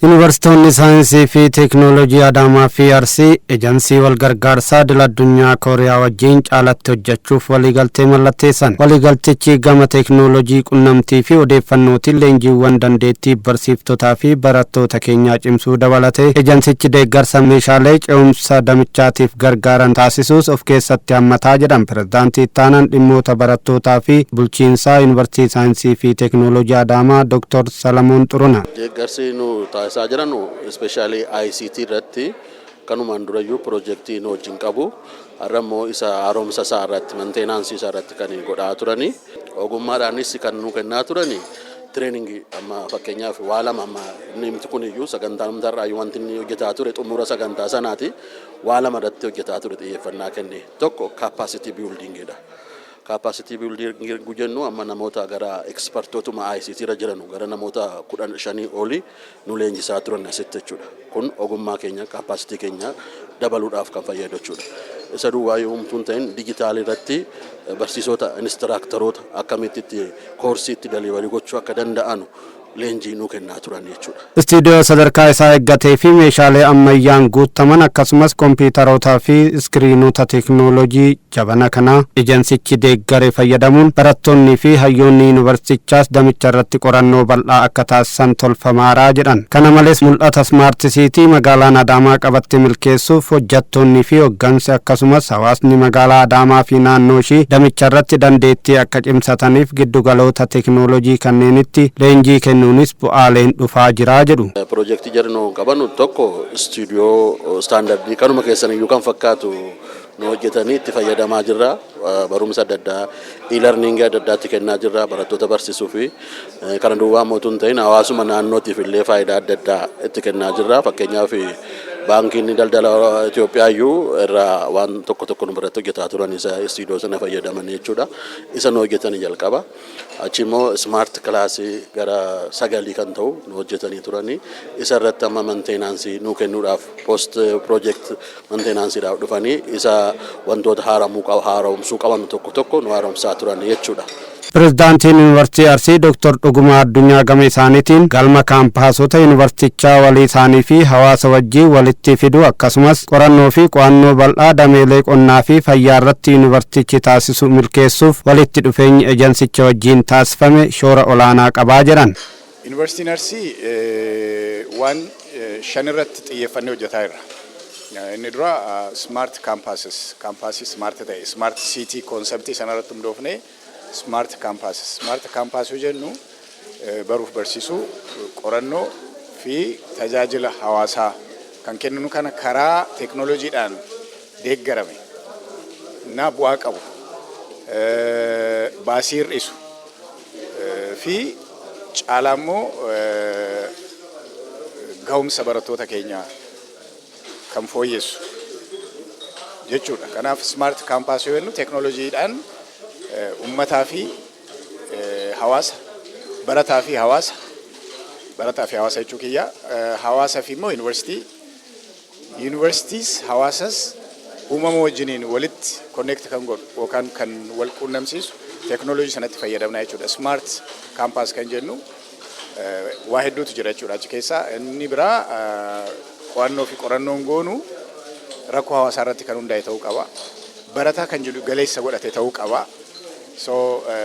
Yuunivarsiitonni saayinsii fi teeknooloojii Adaamaa fi Arsii ejansii walgargaarsaa idil addunyaa Kooriyaa wajjin caalatti hojjechuuf waliigaltee mallatteessan. Waliigaltichi gama teeknooloojii qunnamtii fi odeeffannootiin leenjiiwwan dandeettii barsiiftotaa fi barattoota keenyaa cimsuu dabalatee, ejansichi deeggarsa meeshaalee ce'umsa damichaatiif gargaaran taasisuus of keessatti hammataa jedhan pirezidaantii ittaanaan dhimmoota barattootaa fi bulchiinsaa Yuunivarsiitii Saayinsii fi Teeknooloojii Adaamaa, Dr. Salamoon Xuruna. Deeggarsi nu taasisaa jiran especially ICT irratti kanumaan durayyuu piroojeektii nu wajjin qabu. Har'a immoo isa haaromsa isaa irratti, maintenance isaa irratti kan godhaa turani. Ogummaadhaanis kan nu kennaa turani training. Amma fakkeenyaaf waa lama, amma inni miti kun iyyuu sagantaa har'aayyuu wanti inni hojjetaa ture xumura sagantaa sanaati. Waa lama irratti hojjetaa ture, xiyyeeffannaa kenne. Tokko capacity buildingidha. Capacity building jennu amma namoota gara expertootuma ICT irra jiran gara namoota 15 olii nu leenjisaa turan asitti jechuudha. Kun ogummaa keenya, capacity keenya dabaluudhaaf kan fayyadu jechuudha. Isa duwwaa yoo humtuu hin ta'in, digital irratti barsiisota, instructoroota akkamitti itti koorsii itti delivery gochuu akka danda'anu leenjii nuu kennaa turan jechuudha. Istiidiyoo sadarkaa isaa eeggatee fi meeshaalee ammayyaan guutaman, akkasumas kompiitarootaa fi iskiriinota teeknooloojii jabana kanaa ejensichi deeggare fayyadamuun barattoonnii fi hayyoonni yuunivarsiitichaas damicha irratti qorannoo bal'aa akka taasisan tolfamaaraa jedhan. Kana malees mul'ata smart city magaalaan Adaamaa qabatte milkeessuuf hojjettoonnii fi hoggansi, akkasumas hawaasni magaalaa Adaamaa fi naannoo ishii damicha irratti dandeettii akka cimsataniif giddugaloota teeknooloojii kanneenitti leenjii kennuunis bu'aaleen dhufaa jira jedhu. Piroojeektii jarri nu qaban tokko istiidiyoo standard kanuma keessan iyyuu kan fakkaatu nu hojjetanii itti fayyadamaa jirra. Barumsa adda addaa, e-learning adda addaatti kennaa jirra barattoota barsiisuu fi kana duwwaa mootuu hin ta'in, hawaasuma naannootiif illee faayidaa adda addaa itti kennaa jirra. Fakkeenyaaf Baankiin Daldala Itoophiyaa iyyuu irraa waan tokko tokko nu biratti hojjetaa turan, isa istiidiyoo sana fayyadaman jechuudha. Isa nu hojjetanii jalqaba. Achi immoo smart class gara sagalii kan ta'u nu hojjetanii turanii, isa irratti amma maintenance nu kennuudhaaf, post project maintenanceiidhaaf dhufanii, isa wantoota haaramuu haaromsuu qaban tokko tokko nu haaromsaa turan jechuudha. Pirezidaantiin Yuunivarsiitii Arsii Dr. Dhugumaa Addunyaa gama isaaniitiin galma kaampaasota yuunivarsiitichaa walii isaanii fi hawaasa wajjin walitti fiduu, akkasumas qorannoo fi qo'annoo bal'aa dameelee qonnaa fi fayyaa irratti yuunivarsiitichi taasisu milkeessuuf walitti dhufeenyi ejensicha wajjin taasifame shoora olaanaa qabaa jedhan. Yuunivarsiitiin Arsii waan shan irratti xiyyeeffannee hojjetaa jirra. Inni dura smart campuses, kaampaasii smart ta'e, smart city concept sanarratti hundoofnee smart campuses. Smart campus yoo jennu baruuf barsiisuu, qorannoo fi tajaajila hawaasaa kan kenninu kana karaa teeknooloojiidhaan deeggarame na bu'aa qabu, baasii hir'isu fi caalaa immoo gahumsa barattoota keenyaa kan fooyyessu jechuudha. Kanaaf smart campus yoo jennu teeknooloojiidhaan uummataa fi hawaasa, barataa fi hawaasa, barataa fi hawaasa jechuu kiyya, hawaasa fi immoo yuunivarsiitii, yuunivarsiitiis hawaasas uumama wajjiniin walitti connect kan godhu yookaan kan wal quunnamsiisu teeknooloojii sanatti fayyadamna jechuudha. Smart campus kan jennu waa hedduutu jira jechuudha achi keessaa. Inni biraa qo'annoo fi qorannoon goonu rakkoo hawaasaa irratti kan hundaa'e ta'uu qaba. Barataa kan jedhu galeessa godhate ta'uu qaba. So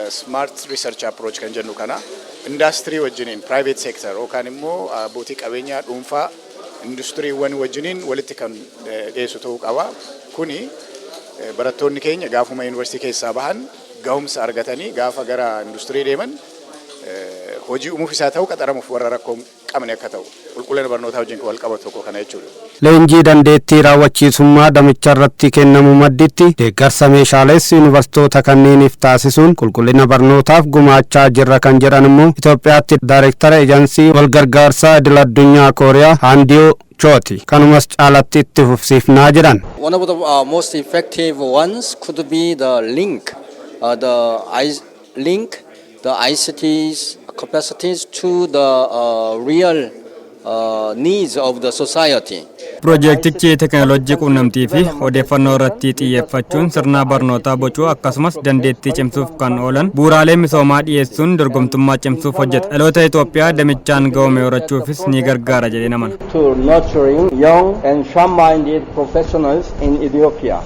smart research approach kan jennu kana indaastirii wajjiniin, private sector yookaan immoo abbootii qabeenyaa dhuunfaa, industiriiwwan wajjiniin walitti kan dhiyeessu ta'uu qaba. Kuni barattoonni keenya gaafuma yuunivarsiitii keessaa bahan gahumsa argatanii gaafa gara industirii deeman hojii uumuuf isaa ta'u qaxaramuuf warra rakkoo qabne akka ta'u, qulqullina barnootaa wajjin wal qabatu tokko kana jechuudha. Leenjii dandeettii raawwachiisummaa damicha irratti kennamu madditti deeggarsa meeshaalees yuunivarsiitoota kanneeniif taasisuun qulqullina barnootaaf gumaachaa jirra kan jedhan immoo Itoophiyaatti daayireektara ejansii walgargaarsaa idil addunyaa Kooriyaa, Haandiyoo Chooti. Kanumas caalatti itti fufsiifnaa jedhan. One of the most effective ones could be the link, the I, link the ICTs capacities to the real needs of the society. Piroojeektichi teekinooloojii quunnamtii fi odeeffannoo irratti xiyyeeffachuun sirna barnootaa bocuu, akkasumas dandeettii cimsuuf kan oolan bu'uuraalee misoomaa dhiyeessuun dorgomtummaa cimsuuf hojjeta. Dhaloota Itoophiyaa damichaan ga'oome horachuufis ni gargaara jedhee amana. To nurturing young and sharp-minded professionals in Ethiopia.